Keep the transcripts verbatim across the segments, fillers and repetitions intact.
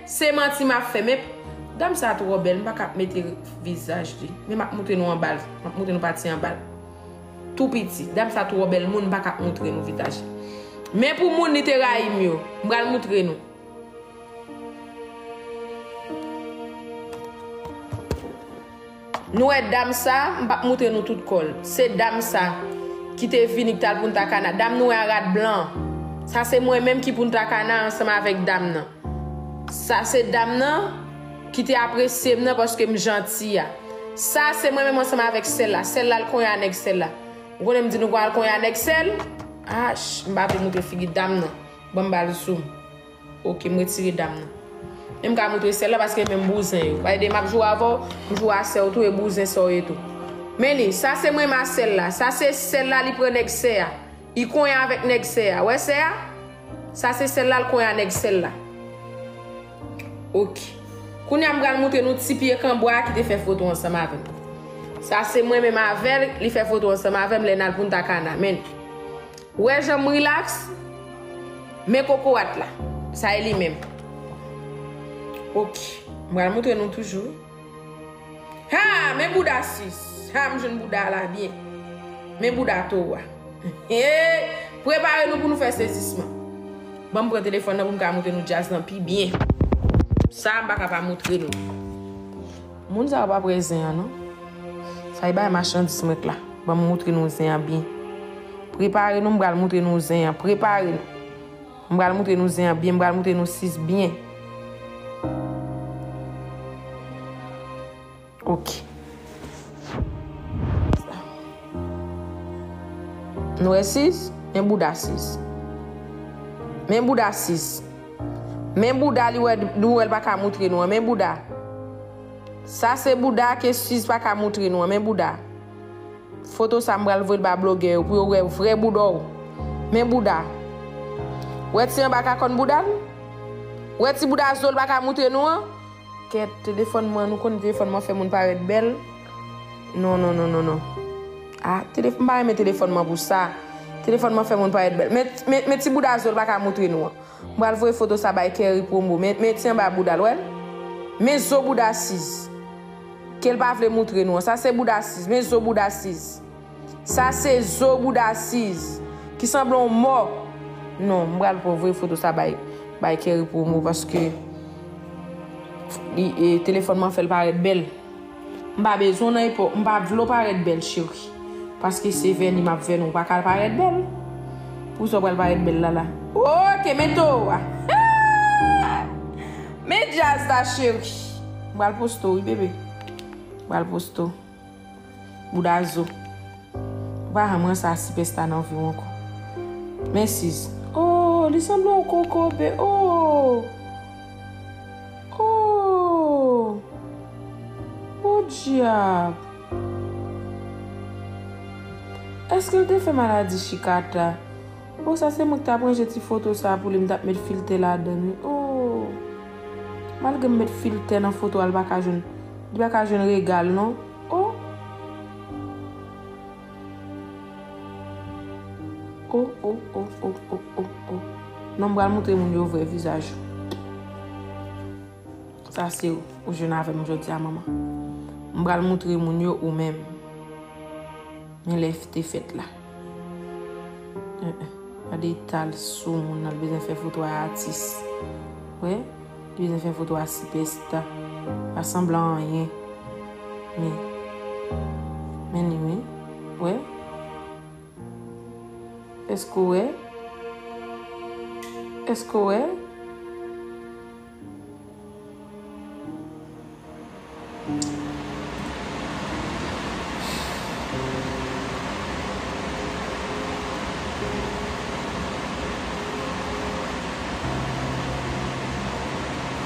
Se manti m ap fè, men dam sa twò bèl, m pa ka ap mete vizaj li. Men m ap moutre nou anba l, m ap moutre nou pati anba l. Tou piti, dam sa twò bèl, moun m pa ka ap moutre nou vizaj li. Men pou moun li te rayi m yo, m pral moutre nou. Nou wè dam sa, m p ap moutre nou tout kò l. Se dam sa ki te vini ki t al Punta Cana. Dam nou wè a rad blan. Sa se mwen menm ki Punta Cana ansanm avèk dam nan. Sa se dam nan ki te apresye m nan paske m janti a. Sa se mwen menm ansanm avèk sè l la. Sè l la al konyen a nèg sè l la. Ou konnen m di nou pral konyen a nèg sè l? Ach, m pa vle moutre figi dam nan. Ban m ba l zoom. Oke, m retire dam nan. Men m ka moutre sè l la paske menm bouzen yo. Bay de m ap joure avè w, m joure a sè w tou e bouzen sè w ye tou. Men li, sa se mwen ma sè l la. Sa se sè l la li pran nèg sè a. Li konyen avèk nèg sè a. Wè sè a? Sa se sè l la l konyen a nèg sè l la. Oke. Kounye a m pral moutre nou ti pye kanbwa ki te fè foto ansanm avè m. Sa se mwen menm avè l, li fè foto ansanm avè m lè n al Punta Cana. Men. Wè jan m rilaks? Men kokorat la. Sa e li menm. Oke. M pral moutre nou toujou. Ha! Men bouda sis. Ha, m jwenn bouda la byen. Men bouda towo a. Hey! Prepare nou pou nou fè sezisman. Ban m pran telefòn nan pou m ka moutre nou djaz lan pi byen. Sa a m pa ka pa moutre nou. Moun sa yo pa prè zen an non. Sa e bay machandiz mwen k la. Ban m moutre nou zen an byen. Prepare nou, m pral moutre nou zen an. Prepare nou. M pral moutre nou zen an byen, m pral moutre nou sis byen. Oke. Nou wè sis? Men bouda sis. Men bouda sis. Men bouda li wè, nou wè l pa ka moutre nou an. Men bouda. Sa se bouda ke sis pa ka moutre nou an. Men bouda. Foto sa m pral voye l ba blogè yo pou yo wè vrè bouda w. Men bouda. Wè ti anba kakòn bouda l? Wè ti bouda zo l pa ka moutre nou an? Kèt, telefòn mwen, nou konnen telefòn mwen fè moun parèt bèl. Non, non, non, non, non. Ah, telef-, m pa renmen telefòn mwen pou sa. Telefòn mwen fè moun parèt bèl. Men, men, men ti bouda zo l pa ka moutre nou an. M pral voye foto sa bay Kerry Promo. Men, men ti anba bouda l, wè l? Men zo bouda sis. Ke l pa vle moutre nou an. Sa se bouda sis. Men zo bouda sis. Sa se zo bouda sis. Ki sanble yon mò. Non, m pral voye foto sa bay, bay Kerry Promo paske li, e, telefòn mwen fè l parèt bèl. M pa bezwen w nan epòk, m pa vle w parèt bèl, cheri. Paske se vèni m ap vèni w, ou pa ka parèt bèl. Poukisa w pral parèt bèl la la? Oke, men towo a. Men djaz la, cheri. M pral poste w, wi, bebe. M pral poste w. Bouda zo. Ou pa janm ranse a sipèsta nan vi w ankò. Men sis. Oh, li sanble yon kokobe. Oh. Oh. Podyab! Èske l te fè maladi chikata? Oh, sa se mwen ki t ap ranje ti foto sa pou li, m t ap met filtè ladan l, wi. Oh! Malgre m met filtè nan foto a, li pa ka jwenn, li pa ka jwenn rega l, non. Oh! Oh, oh, oh, oh, oh, oh, oh. Non, m pral moutre moun yo vrè vizaj ou. Sa se ou, ou jwenn avè m jodi a, manman. M pral moutre moun yo ou menm. Men lè te fèt la. Gade eta l sou moun nan, l bezwen fè foto a atis. Wè, li bezwen fè foto a sipèsta. Pa sanble anyen. Men, men li, wi. Wè. Èske w wè? Èske w wè?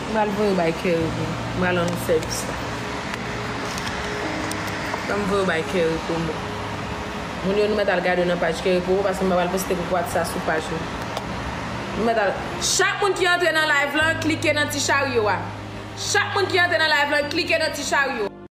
M pral voye w bay Kerry pou m pral rann ou sèvis la. Ban m voye w bay Kerry pou mwen. Moun yo, nou mèt al gade yo nan paj Kerry Promo paske m pa pral poste kokorat sa sou paj nou. Nou mèt al. Chak moun ki antre nan live lan, klike nan ti charyo a. Chak moun ki antre nan live lan, klike nan ti charyo.